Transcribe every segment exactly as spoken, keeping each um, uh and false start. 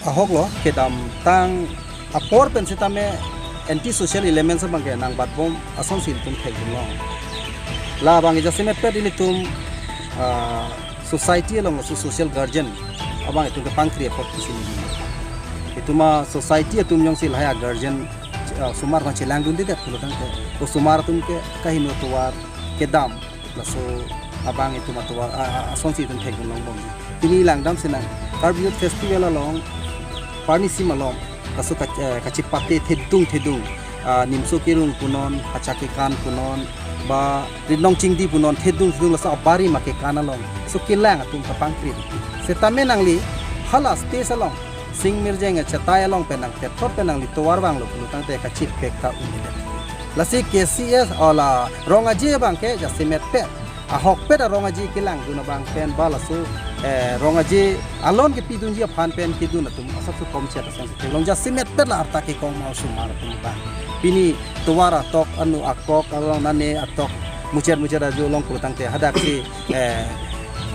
ahok lo, kedamtang apor pen sitame anti social elements abang ke nangbatbom asonsi ilitum thekdunlong. Labang jasemet pet ilitum, ah, society along laso social guardian abang itum kepangkri apot pusi neli. Itum a-society atum jongsi lahai a-guardian, ah, osomar abang chelangdundedet pulo tangte, osomar atum ke akaheno atovar kedam, laso abang itum atovar, a, a, asonsi itum thekdunlongbom. Pini langdam sinang, Karbi Youth Festival along, parnisim along, laso ka-, eh, kachepate thedung thedung, ah, nimso kerung punon, hacha kekan punon, ba rinong chingdi punon, thedung thedung laso abari ma kekan along, so kelang atum kapangkri. Sitame nangli hala stage along, sing mirjeng achetai along pen nangtethot pen nangli tovar vanglo pulo tangte kachepek ta un-edet. Lasi K C S, o la rong aje abang ke jasemet pet, ahokpet arong aje kelangdun abang pen ba laso, eh, rong aje alon kepidunji aphan pen kedun atum asapso komchet asonsi theklong, jasemet pet la arta kekong ma osomar atum abang. Pini tovar atok, anu akok along, nane atok, muchet muchet ajo along pulo tangte hadaksi, eh,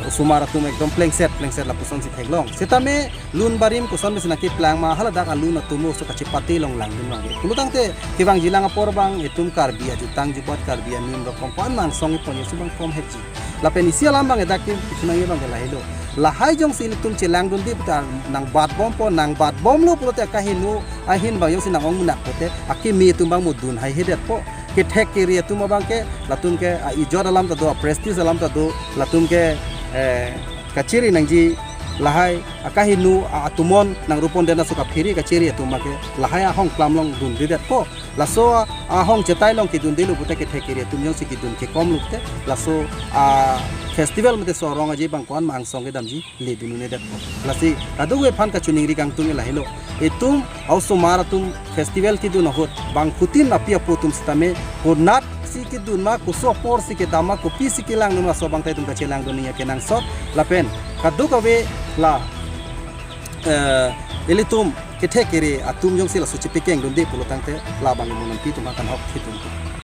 osomar atum ekdom plengset plengset lapusonsi theklong. Sitame lun barim koson besi nangkeplang ma, haladak alun atum oso kachepate along langdun abang ke. Pulo tangte kevangjilang apor abang itum Karbi ajutang jubat, Karbi anim rokom pan mangsong ipon isi abang kom hepji. Lapen isi alam abang edak ke itum nangji abang ke lahelo. Lahai jongsi ilitum chelangdunde puta nangbatbompo, nangbatbomlo pulote akaheno ahin abang jongsi nang-ong munak pote akimi atum abang mo dun haihedetpo. Kethek kere atum abang ke, latum ke a-ijot alam ta do, a-prestige alam ta do, latum ke, eh, kachiri nangji, lahai akaheno a-, atumon nang rupon dena so kaphere kachiri atum abang ke lahai ahong klam along dundedetpo. Laso a-, ahong chetai along kedundelo puta kethek kere atum jongsi kedun kekom lo puta, laso a-festival mate so arong aje abang ko-an ma angsong kedamji ledun un-edetpo. Lasi kadokave aphan kachiningri kangtung lahelo. Itum a-osomar atum festival kedun ahut bangphutin api apo atum sitame konatsi kedun ma, koso aporsi kedam ma, kopisi kelangdun ma, laso abang ta itum kachelangdun nangji akenangsot. Lapen kadokave la, eh, ilitum kethek kere atum jongsi laso chepekengdunde pulo tangte labang mo nampi atum akan hok hitung.